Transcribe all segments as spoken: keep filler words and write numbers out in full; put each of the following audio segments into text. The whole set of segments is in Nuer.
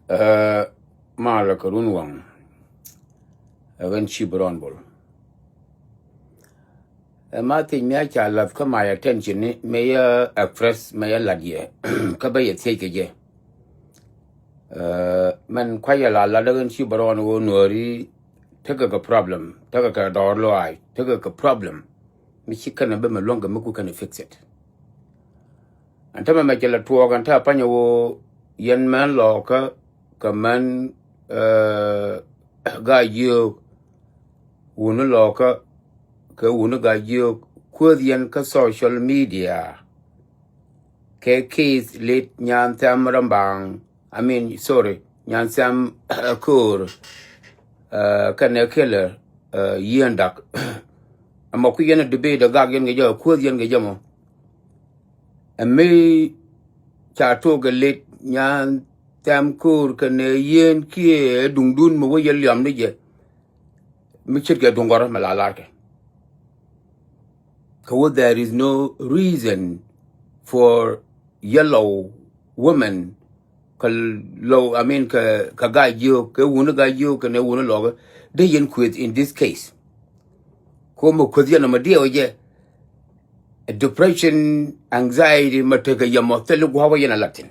Ɛ, malɛ kɛ run waŋ. Ɛ ɣän ci bi rɔn bol. Ɛ ma thiec mi a ca lath kä my attention ni mëë yɛ express mëë yɛ lat yɛ. Kä bä yɛ thiec kɛ jɛ. Ɛ, mɛn kuay yɛ la lat ɛ ɣän ci bi rɔn ɣöö Nuääri tekɛ kɛ problem, tekɛ kɛ dɔɔr lɔaac, tekɛ kɛ problem. Mi ci kɛnɛ bä mɛ luäŋ kɛ mi ku kɛnɛ fix it. Ɛn tämɛ mɛ cɛ lɛ tuɔɔk ɛn te a panyɛ ɣöö yɛn mɛn lɔɔkä kɛ mɛn, ɛ, Gaa-jiök, wuni lɔɔkä kɛ wuni Gaa-jiök kuäth yɛn kä social media. Kɛ case Lit Nyan Thɛm Rɛmbaŋ, I mean, sorry, Nyan Thɛm Ko̱o̱r, ɛ, kɛnɛ Kɛlɛ, ɛ, Yieen Dak. Ɛmɔ ku yɛn a debate ɛ gak yɛn kɛ jɛ, kuäth yɛn kɛ jɛ mɔ. Ɛ mi ca tok ɛ Lit Nyan Thɛm Ko̱o̱r kɛnɛ Yieen kiɛ duŋdun mi wä yɛ liɔm ni jɛ. Mi ce̱tkɛ duŋ gɔ̱rä mɛ la larkɛ. Kɛ wä there is no reason for yellow women kɛ low, I mean, kɛ, kɛ Gaa-jiök, kɛ wuni Gaa-jiök kɛnɛ wuni lɔɔkä. Dee yɛn kueth in this case. Ko mɛ kueth yɛn mɛ diɛw jɛ. Depression, anxiety mɛ tekɛ yɛ mɔ thil gua̱a̱k wä yɛn a latin.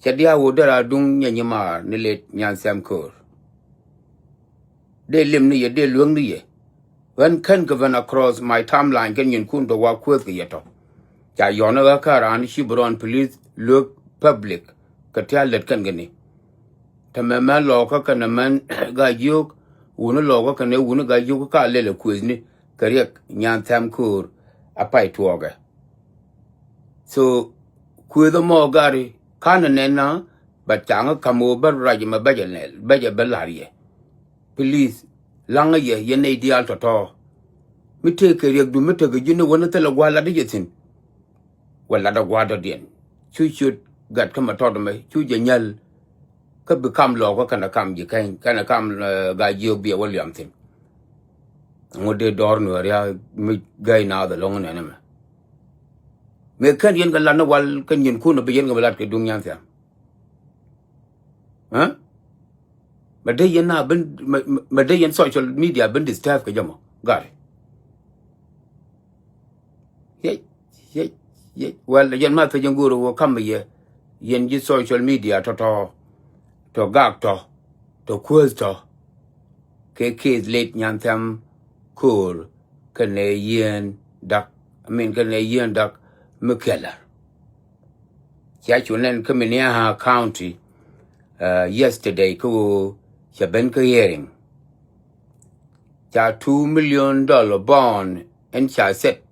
Cɛ dia̱a̱ wä dee raa duŋ nyɛ nyimaar ni Lit Nyan Thɛm Ko̱o̱r. Dee lim ni yɛ, dee luäŋ ni yɛ. Ɣän kän kɛ ben across my timeline kɛn nyinkun tɔ wa kuäth kɛ yɛ tɔ. Ca yɔn ɣä kä raan ci bi rɔn, please luäk public kɛ tia̱ lät kɛn kɛ ni. Te mɛ mɛn lɔɔkä kɛnɛ mɛn Gaa-jiök, wuni lɔɔkä kɛnɛ wuni Gaa-jiök ka lɛl ɛ kuëthni kɛ Riɛk Nyan Thɛm Ko̱o̱r a pay tuɔɔkɛ. So kuëth ɛmɔ gari kanɛ nɛn na, but caŋä ka̱m ɣöö bä ruac ɛmɛ bäcɛ nɛl, bäcɛ bä la̱r yɛ. Please, laŋä yɛ, yɛn nɛy diaal tɔ̱tɔ̱. Mi tëëkɛ riɛkdu, mi tekɛ ji̱n ni wä ni thilɛ gua̱a̱r latdä jɛ thi̱n. Wä latdä gua̱a̱r dɔ̱diɛn. Cu ciöt gat kä mɛ tɔt ɛmɛ, cu jɛ nyäl. Kä bi kam lɔɔkä kɛnɛ kam ji̱ kɛny, kɛnɛ kam, ɛ, Gaa-jiök biɛ wä liam thi̱n. Ŋut dee dɔ̱r Nuääri a mi gäy naath ɛlɔ̱ŋ nɛn ɛmɛ. Mëë kän yɛn kɛ lat ni wal kɛn nyinkun ɛ bi yɛn kɛ bi lat kɛ duŋ Nyan Thɛm. Ɛ? Mɛ dee yɛn na ben, mɛ, mɛ, mɛ dee yɛn social media ben disturb kɛ jɛ mɔ. Gari. Yec, yec, yec. Well, yɛn ma thec yɛn go̱o̱r wä kam yɛ. Yɛn ji̱ social media tɔ̱tɔ̱. Tɔ gak tɔ. Tɔ kuäth tɔ. Kɛ case Lit Nyan Thɛm Ko̱o̱r kɛnɛ Yieen Dak. I mean, kɛnɛ Yieen Dak mi kɛlɛ. Cia cu nɛn kä Minnehaha County, uh, yesterday kä ɣöö cɛ ben kä hearing. Ca two million dollar bond ɛn ca set,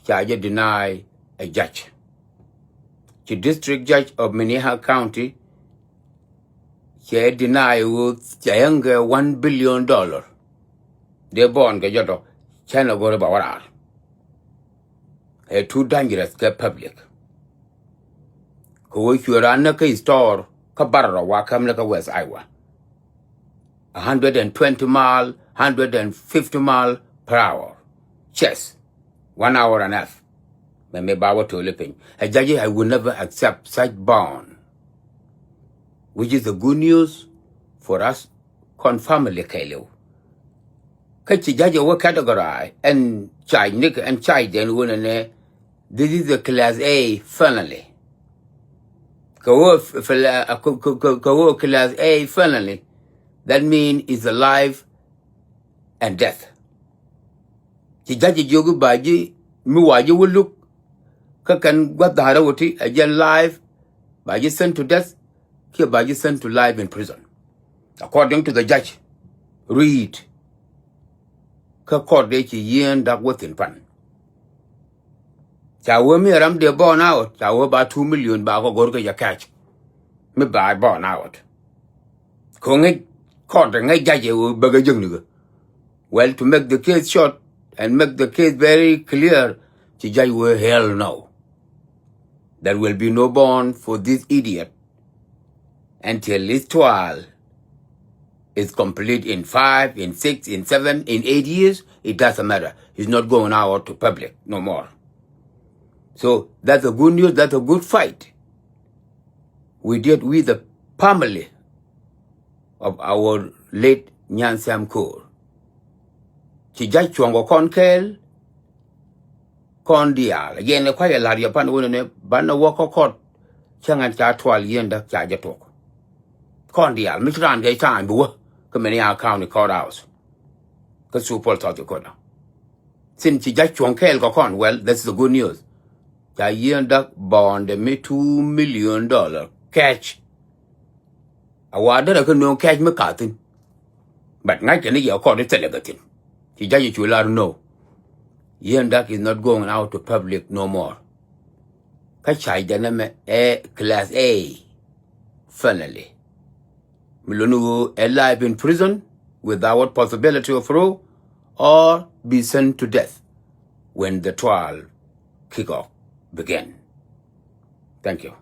ca jɛ deny a judge. Ci District Judge of Minnehaha County cɛ deny ɣöö cɛ yɛn kɛ one billion dollar. Dee bond kɛ jɔt ɔ cɛn ɛ go̱r ɛ ba wä raar. Ɛ too dangerous kɛ public. Kɛ ɣöö cuɛ raan näk kä store kä bar rɔ wa käm ni kä West Iowa. A hundred and twenty mile, hundred and fifty mile per hour. Chase. One hour and a half. Mɛ mɛ ba wä to̱li piny. A judge, I will never accept such bond. Which is the good news for us kɔn family kɛɛliw. Kä ci judge wä categorize ɛn charge ni kɛ ɛn charge den wä nɛ nɛ, this is a class A felony. Kɛ wä f-, fel-, a, kɛ, kɛ, kɛ, kɛ wä class A felony, that mean is a life and death. Ci judge jiök ba ji̱ mi wa ji̱ wä luk kä kɛn gua̱th dha̱a̱rä wä ti a jɛ life, ba ji̱ sent to death, kiɛ ba ji̱ sent to life in prison. According to the judge, read. Kä court dee ci Yieen Dak wä thi̱n pan. Ca wee mi ram dee bond out, ca wee ba two million ba kɔ go̱r kä jɛ cash. Mi ba bond out. Kɛ ŋäc court ŋäc judge ɛ wee bäkɛ jäknikä. Well, to make the case short and make the case very clear, ci judge wee hell no. There will be no bond for this idiot until his trial is complete in five, in six, in seven, in eight years. It doesn't matter. He's not going out to public no more. So that's a good news. That's a good fight. We did with the family of our late Nyan Sam Koor. Ci ja̱c cuɔ̱ŋ kɛ kɔn kɛɛl kɔn diaal. Yɛn ɛ kua̱c ɛ la̱r yɛ pan wunɛ ni banɛ wä kä court. Cä ŋa̱n ca tual yɛn däk ca jɛ tuɔk. Kɔn diaal mi ci raan kɛ time bi wä kä mɛn ya county court house. Kä Sioux Falls, South Dakota. Since ci ja̱c cuɔ̱ŋ kɛɛl kɛ kɔn, well, that's the good news. Ca yɛn däk bɔɔndɛ mi two million dollar cash. A wa derɛ kä nööŋ cash mi ka thi̱n. But ŋa̱ckɛ ni yɛ kɔn i̱ thilɛ kɛ thi̱n. Ci ja̱c cu lar no. Yɛn däk is not going out to public no more. Kä ca jɛ nɛmɛ ɛ class A felony. Mi luni ɣöö ɛ life in prison without possibility of parole or be sent to death when the trial kick off begin. Thank you.